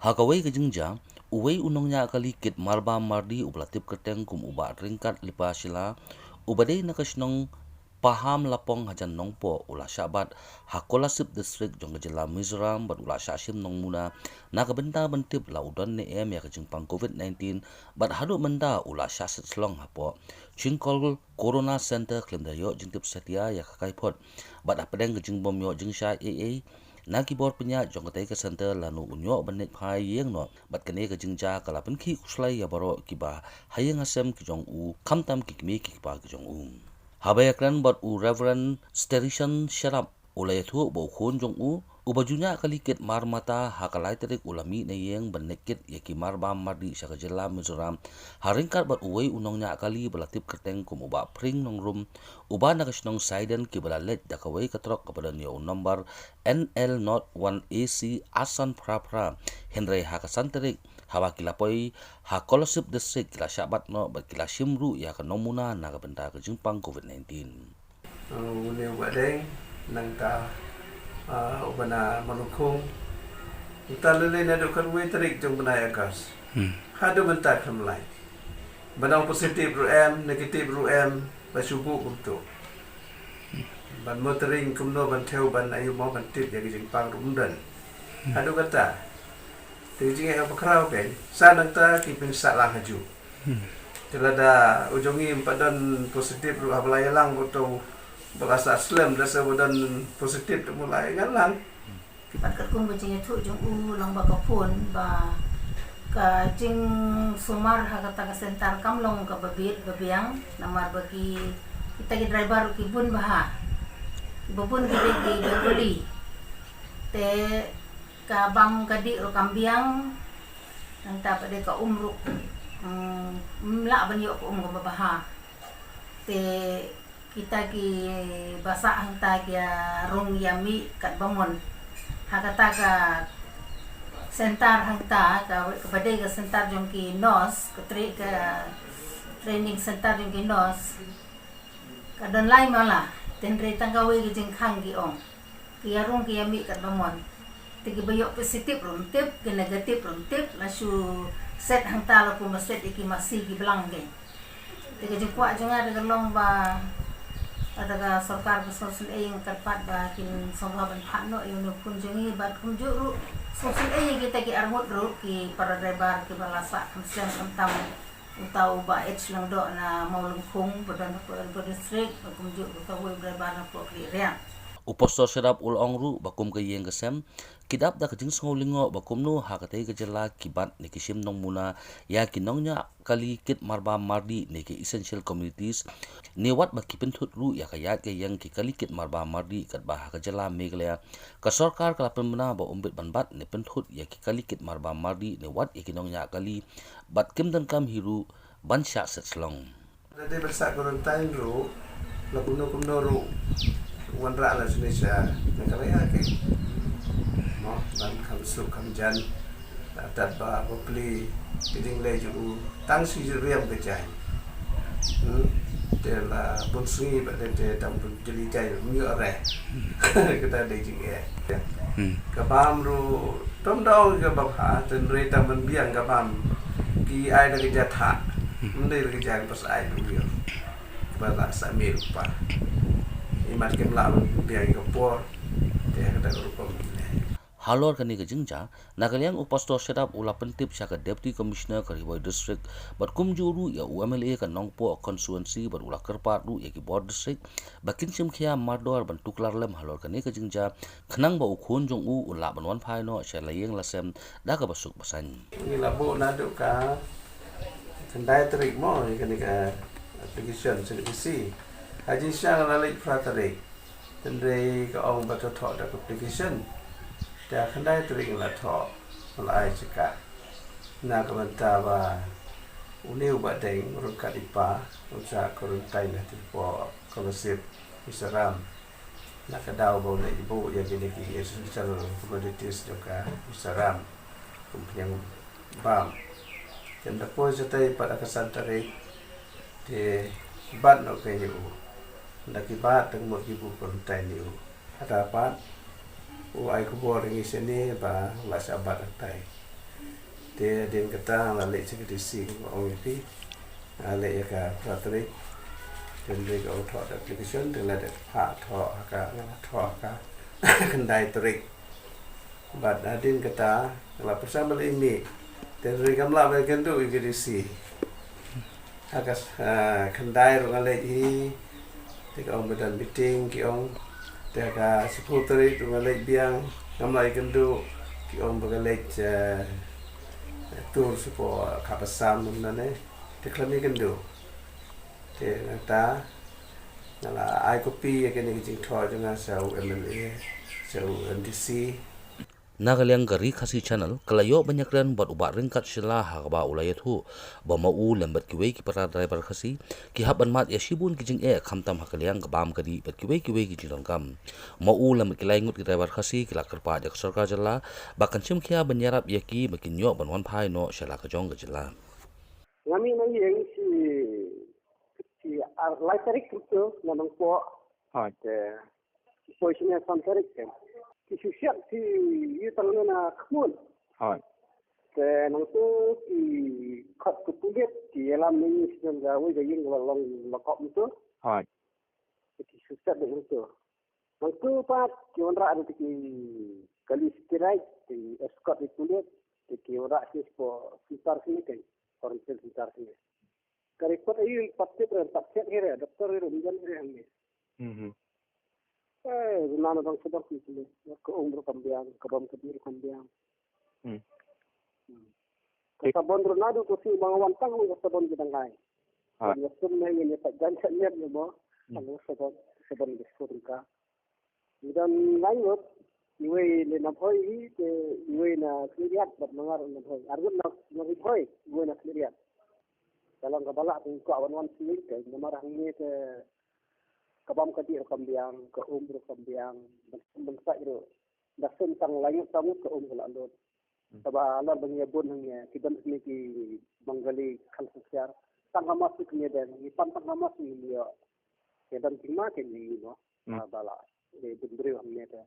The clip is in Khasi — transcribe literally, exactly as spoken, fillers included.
Ha kawei ka jingjia, uwei u nongñiah kali kit marbam mardi uba la tip kyrteng kum u Bah Ryngkat Lipa Shylla, uba dei na ka shnong Paham Lapong hajan Nongpoh u la shah bat ha Kolasib District jong ka jylla Mizoram bad u la shah shim nongmuna na ka bynta ban tip la u don ne em ïa ka jingpang COVID nineteen bad haduh mynta u la shah set shlong hapoh Chingkol Corona Center khlem da ïoh jingtip satia ïa ka kaiphod bad hapdeng ka jingbym ïoh jingshai ei ei na ki bor pynïaid jong katei ka center lano un ïoh ban leit phai ïeng noh bad kane ka jingjia ka la pynkhih khuslai ïa baroh kiba ha ïing ha sem ki jong u khamtam ki kmie ki kpa ki jong u. Haba ïakren bad u Reverend Sterison Sharap u la ïathuh ba u khun jong u uba ju ñiah kali kit mar mata ha ka lai tarik u la mih na ïing ban leit kit ïa ki marbam mardi sha ka jylla Mizoram ha ryngkat bad uwei u nongñiah kali ba la tip kyrteng kum u Bah Phring Nongrum uba na ka shnong Saiden kiba la leit da kawei ka trok kaba don ïa u nombar N L not one A C asan phra phra. Hynrei ha ka san tarik haba ki la poi ha Kolasib District ki la shah bat noh bad ki la shim ruh ïa ka nongmuna na ka bynta ka jingpang COVID nineteen. Une u Bah Deng nangta, ah, uba na Malungkhung. Uta lei lei naduh ka wei tarik jong bnai August. Hmm. Haduh mynta khlem lai. Ba nang positive ruh em, negative ruh em, ba shu buh kumto. Ban monitoring kumno ban thew ban ayu mo ban tip ïa ka jingpang ruh ym don. Hmm. Haduh kata. Te jingeh ka bakhraw kein sa nangta ki pynsalang haju. Hmm. Te lada u jong ngi ym pat don positive ruh haba la ïalang ba uto ba la sah slem da sa ba don positive te mula ïa ngan lang. Bad katkum ka jingïathuh jong u long ba ka phone ba ka jingsumar ha kata ka center kam long kaba bit ba biang namar ba ki kita ki driver ki bun bha. Ba bun ki dei ki Bengali. Te ka bam ka dih ruh kam biang. Nangta pat de ka um ruh, mm, ym lah ban ïoh ka um kaba bha. Te kita kiba sah hangta ki ïa rung ïa mih katba mon. Ha kata ka center hangta ka, kaba dei ka center jong ki nurse, ka tra-, ka training center jong ki nurse. Ka don lai mala, tynrai tang kawei ka jingkhang ki ong. Ki ïa rung ki ïa mih katba mon. Te kiba ïoh positive ruh ym tip, ki negative ruh ym tip, la shu set hangta la kumba set ïa ki masi ki blang kein. Te ka jingkwah jong nga te ka long ba lada ka sorkar ka sngewsynei ïa nga kyrpad ba kin sngewbha ban phah noh ïa une u khun jong ngi bad kumjuh ruh sngewsynei ïa kita ki arngut ruh ki para driver kiba la sah khamsien khamtam. Uta u Bah H Lyngdoh na Mawlyngkhung ba don hapoh Ri Bhoi District, ba kumjuh uta uwei u driver na hapoh Khliehriat. U Pastor Sharap u la ong ruh ba kum ka ïing ka sem ki dap da ka jingsngew lyngngoh ba kumno ha katei ka jylla ki bat ne ki shim nongmuna ïa ki nongñiah kali kit marbam mardi ne ki essential commodities ne wat ba ki pynthut ruh ïa ka ïaid ka ïeng ki kali kit marbam mardi katba ha ka jylla Meghalaya ka sorkar ka la pynbna ba ym bit ban bat ne pynthut ïa ki kali kit marbam mardi ne wat ïa ki nongñiah kali bad kim donkam hi ruh ban shah set shlong. Lada dei ban sah quarantine ruh, la kumno kumno ruh, wanrah la shane sha Meghalaya kein. Mo, ban kham suk kham jan, la tad ba bapli, ki jingleh jong u, tang shi riam ka jaiñ. Hmm, te la bun sngi ba dei te tang bun jali jaiñ, ym ïoh re. Kata dei jingeh. Hmm. Ka bam ruh, tom dong ka bam ha, tynrai tang ban biang ka bam. Ki ai da ka jatha. Hmm. Ym dei da ka jang pas ai da u ïoh. Ba la sa mil pa. Imat kim lah ban biang ka por. Te ka da ka rukom ne. Halor kane ka jingjia, na ka liang u Pastor Sharap u la pyntip sha ka Deputy Commissioner ka Ri Bhoi District, bad kumjuh ruh ïa u M L A ka Nongpoh constituency, bad u la kyrpad ruh ïa ki bor district, ba kin shim khia mardor ban tuklar lem halor kane ka jingjia, khnang ba u khun jong u un lah ban wan phai noh sha la ïing la sem da kaba suk ba saiñ. Ngi la buh naduh ka khyndai tarik mo, ïa kane ka application sha ka D C. Ha jingshisha la leit phra tarik. Tynrai ka ong ba to thoh da ka application. Te khyndai tarik la thoh, la ai check. Na ka bynta ba une u Bah Deng, Ryngkat Lipa, u shah quarantine ha Tirpok, Kolasib, Mizoram. Na ka daw ba u leit buh ïa kine ki essential commodities jong ka Mizoram. Kum pynïang bam. Te ynda poi shatei pat ha ka san tarik. Te bat noh kein ïa u. Ynda ki bat te mut ki buh quarantine ïa u. Hata pat u ai khubor ïa ngi shane ba la shah bat hangtai. Te hadien kata nga la leit sha ka D C, nga ong ïa phi, nga leit ïa ka phra tarik. Te hynrei ka ong thoh da application, te nga la dep phah thoh ha ka, nga la thoh ha ka khyndai tarik. Bad hadien kata nga la pyrshang ban leit mih, te hynrei kam lah ban ïakynduh ïa ka D C. Ha ka, ah, khyndai ruh nga leit hi. Te ki ong ba don meeting, ki ong. Te ha ka shiphew tarik ruh nga leit biang, ngam lah ïakynduh. Ki ong ba ka leit, eh, tour shapoh Khap Assam, mynta ne. Te khlem ïakynduh. Te nangta nga la ai copy ïa kane ka jingthoh jong nga sha u M L A, sha u M D C. Na ka liang ka Ri Khasi Channel ka la ïoh ban ïakren bad u Bah Ryngkat Shylla ha kaba u la ïathuh ba ma u lem bad kiwei ki para driver Khasi ki hap ban mad ïa shibun ki jingeh, khamtam ha ka liang ka bam ka dih bad kiwei kiwei ki jingdonkam. Ma u lem bad ki lai ngut ki driver Khasi ki la kyrpad ïa ka sorkar jylla ba kan shim khia ban ïarap ïa ki ba kin ïoh ban wan phai noh sha la ka jong ka jylla. Nga mih na ïing shi, shi ar, lai tarik kumto na Nongpoh. Hooid. Te poi shane san tarik te. Ki shu siat ki ïa tang ne na khmut. Hooid. Te nangto ki khot ki pulit ki ïalam ne ngi sdang da wei da ïing ba long la kop nto. Hooid. Te ki shu siat da nto. Nangto pat ki wanrah da ki kali security, ki escort ki pulit, te ki wanrah ki spo star sini kan. Quarantine center sini. Ka report ayu pat tip re, pat check hi re, doctor hi re, bijan hi re hangne. Mhm. Eh, jina na dang sedok ni sini. Ka um ruh kam biang, ka bam ka dih ruh kam biang. Hmm. Hmm. Ka sabon ruh nadu ko si bang wan tang ka sabon ki dang ai. Ha. Ka sum ne ni pat jan chat niat ni mo. Hmm. Ang sabon, sabon ki sur ka. Ngi don lai ngut, iwei na Bhoi hi, te iwei na Khliehriat bad Mangar na Bhoi. Ar ngut na, na Bhoi, iwei na Khliehriat. Ka long kaba lah te ngi kwah wan wan sha ïing te, namar hangne te ka bam ka dih ruh kam biang, ka um ruh kam biang, ban sum ban sait ruh. Da sum tang lai ngut, tang ngut ka um ka la lut. Hmm. Kaba lah ban ïa bun hangne, ki don hangne ki Bengali khan sukhiar. Tang ka mas ki ne dang, ngi pan tang ka mas ngi ïoh. Ki don ki ma ki ngi mo. Hmm. Ba la, eh, bun briew hangne te.